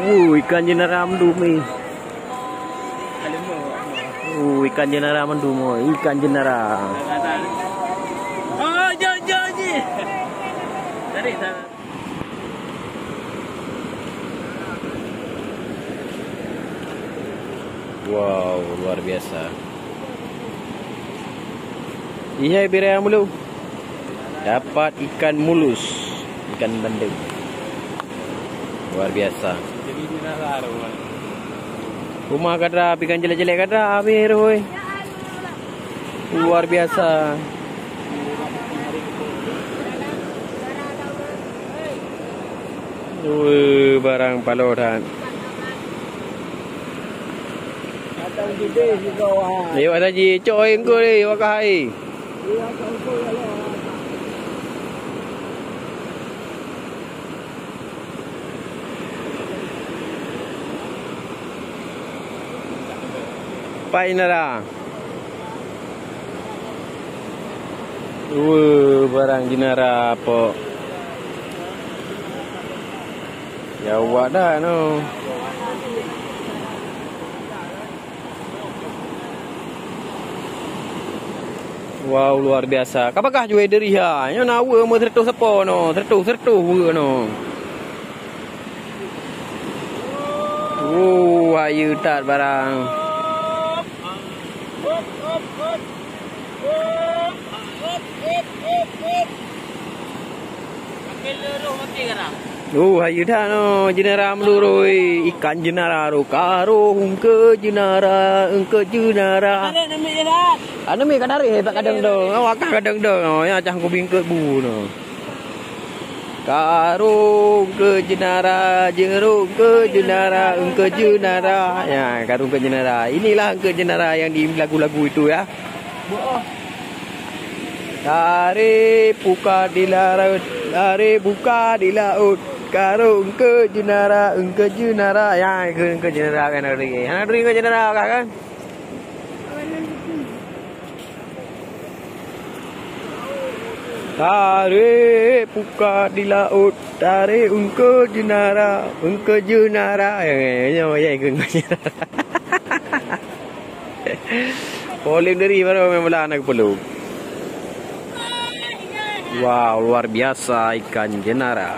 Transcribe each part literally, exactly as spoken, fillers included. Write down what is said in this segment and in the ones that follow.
Uh, ikan jenara mandum ni. Uh, ikan jenara mandum, oh, ikan jenara. Oh, jom, jom, jom. Tarik, tarik. Wow, luar biasa. Iya, bira mulu. Dapat ikan mulus, ikan bandeng. Luar biasa. Rumah kadra, ikan jelek-jelek kadra, habis, oi. Luar biasa. Weh, barang paloe that. Lewat saji, cok air engkau ni, wakah air. Pai nara. Dua barang jenara pok. Ya, awak dah, no. Wow, luar biasa. Kapakah juai deri ha? Nyoe na weue meu seratus sapo no, seratus, seratus weue no. Oh, hayeue that barang. Oh, hayeue that no, jenara meulurui, ikan jenara ro, karong keu jenara, eungkeu jenara. Anu mi ka dari hebat kadang dong, awak kah kadang dong, oh, ya cah kubingkeut bu no. Karong keu jenara, jerong keu jenara, eungkeu jenara. Ya, karong keu jenara. Inilah eungkeu jenara yang di lagu-lagu itu ya. Tari buka di laut, tari buka di laut. Karong keu jenara, eungkeu jenara. Ya, eungkeu, eungkeu jenara kan hari ni. Hana duri eungkeu jenara kah kan? Tari buka di laut, tari eungkeu jenara, eungkeu jenara. Eh, nyoe ya eungkeu jenara. Polem diri baru main bola anak kepeluk. Wow, luar biasa ikan jenara.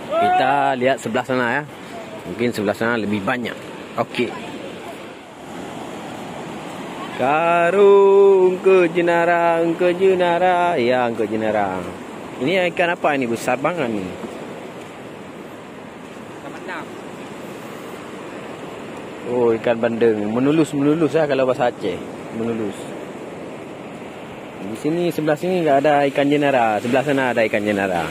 Kita lihat sebelah sana ya. Mungkin sebelah sana lebih banyak. Okey. Karong keu jenara, eungkeu jenara, ya eungkeu jenara. Ini ikan apa ini? Besar banget ni. Oh, ikan bandeng. Menulus, menulus ya kalau bahasa Aceh. Menulus. Di sini, sebelah sini nggak ada ikan jenara. Sebelah sana ada ikan jenara.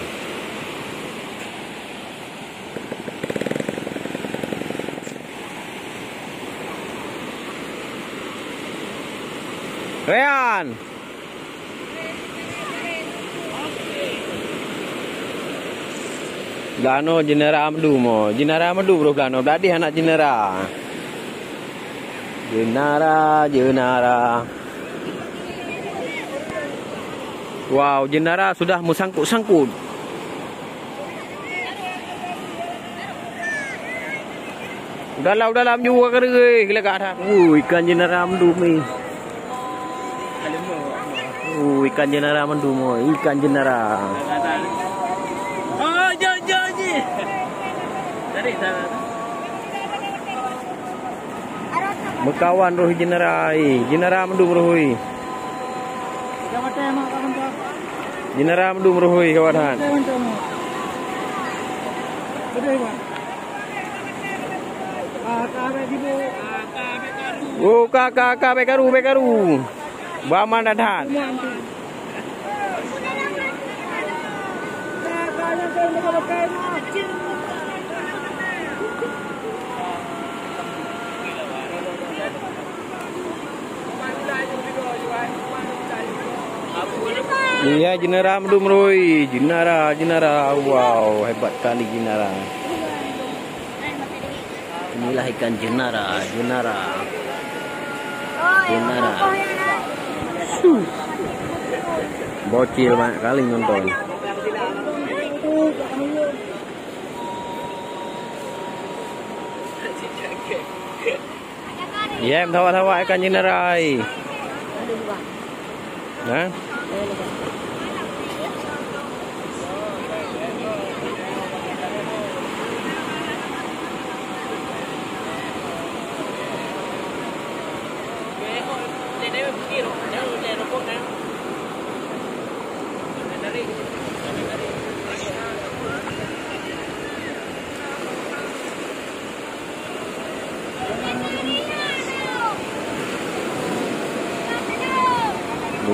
Rean. Lano jenara mandum, oh. Jenara mandum roh lano. Beladih anak jenara. Jenara, jenara. Wow, jenara sudah meusangkut-sangkut. Udahlah, udahlah, meunyoe ka reueh, geulegak that. Uh, ikan jenara mandum ni. Uh, ikan jenara mandum, oh, ikan jenara. Oh, jom, jom, jom. Tarik, tarik. Meukawan roh jenara, eh. Jenara mandum roh, eh. Jenara mandum roh, eh, kawan han. Oh, ka, ka, ka, bèk karu, bèk karu. Beuaman that-that. Iya, jenara mandum rui. Jenara, jenara. Wow, hebat kali jenara. Inilah ikan jenara, jenara. Jenara. Bocil banyak kali nonton. Ya, meusawa-sawa ikan jeunara ai. Ha?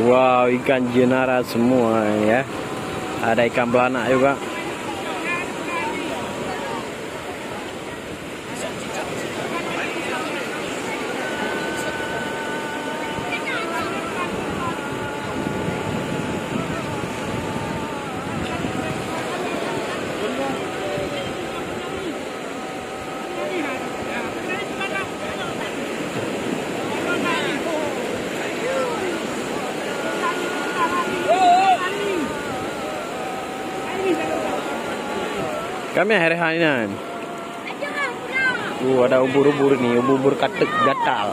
Wow, ikan jeunara semua ya. Ada ikan belanak juga. Kami hari-hari nan. Uh, ada ubur-ubur ni, ubur-ubur kateuk gatal.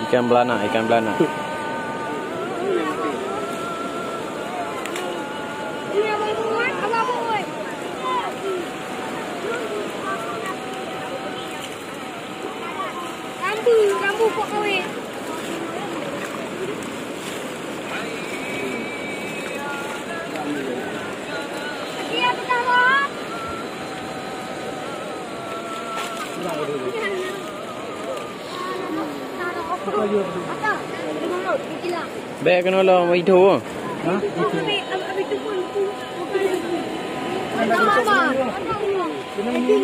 Ikan belanak, ikan belanak. Rambu, rambu pok kawin. Iya, betul, Bang. Bèk keunoe lom itu. Ha? Itu.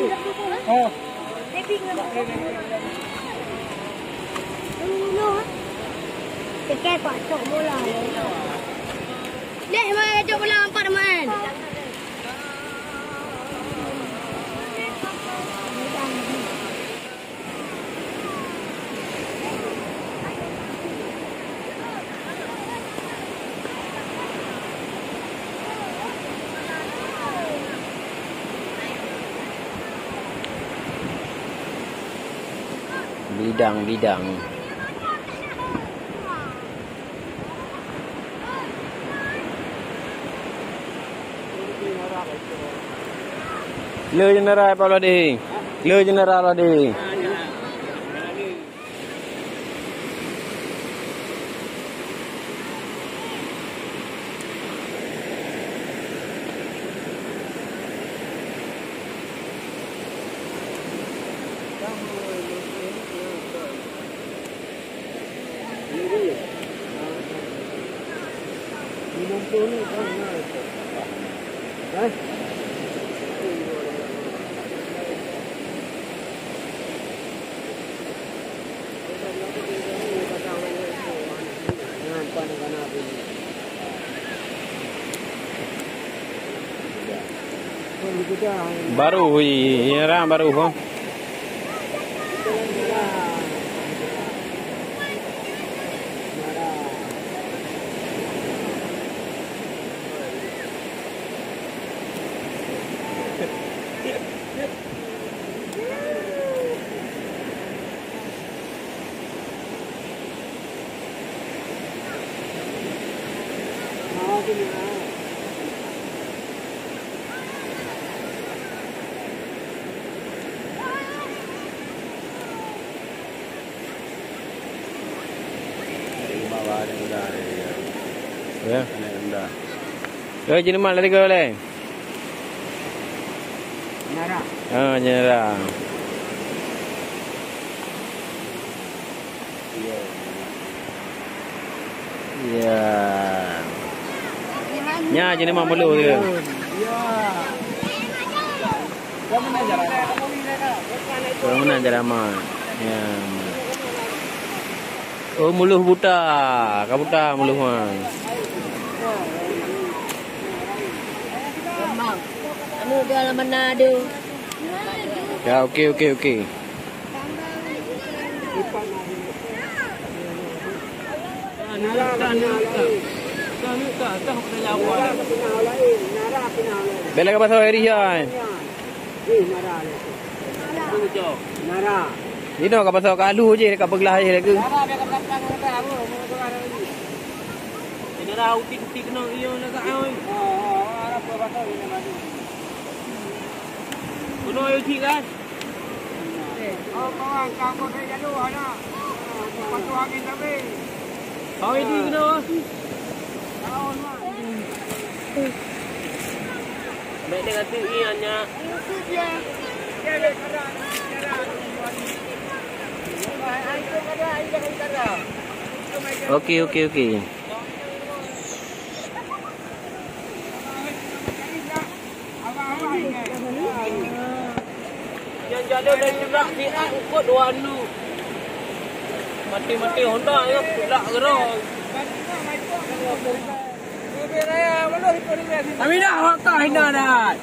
Oh. Cekek pak cok bola. Deh, mai cok bola empat main. Bidang-bidang. Le jeunara Pak Lodi. Le jeunara Lodi. Baru, ui, nyeurang baru, ha. Ya. Eh, jeuneumat lagi tiga leh. Nara. Ah, nyeurang. Ya. Nya jeuneumat meulu tu. Ya. Bangunan ceramah. Ya. Oh, muloh buta. Ka buta muloh nyan. Anu dia lam mana tu? Ya, okey, okey, okey. Bela ka pasal area ai. Inoe ka pasal kalu je ka peuglah ai lagi. Nara utik-utik kena iya lagak ai. Kena ayo cik kan? Oh, kawan, kawan saya jatuh, anak. Patuh angin tapi. Kau ini kena. Tahun, Mak. Baik dia kata ni hanya. Okey, okey, okey. Yang jalan dari Merak ni ah ukut dua anu. Mati-mati Honda ya, pulak gerong. Kami dah waktu Honda dah.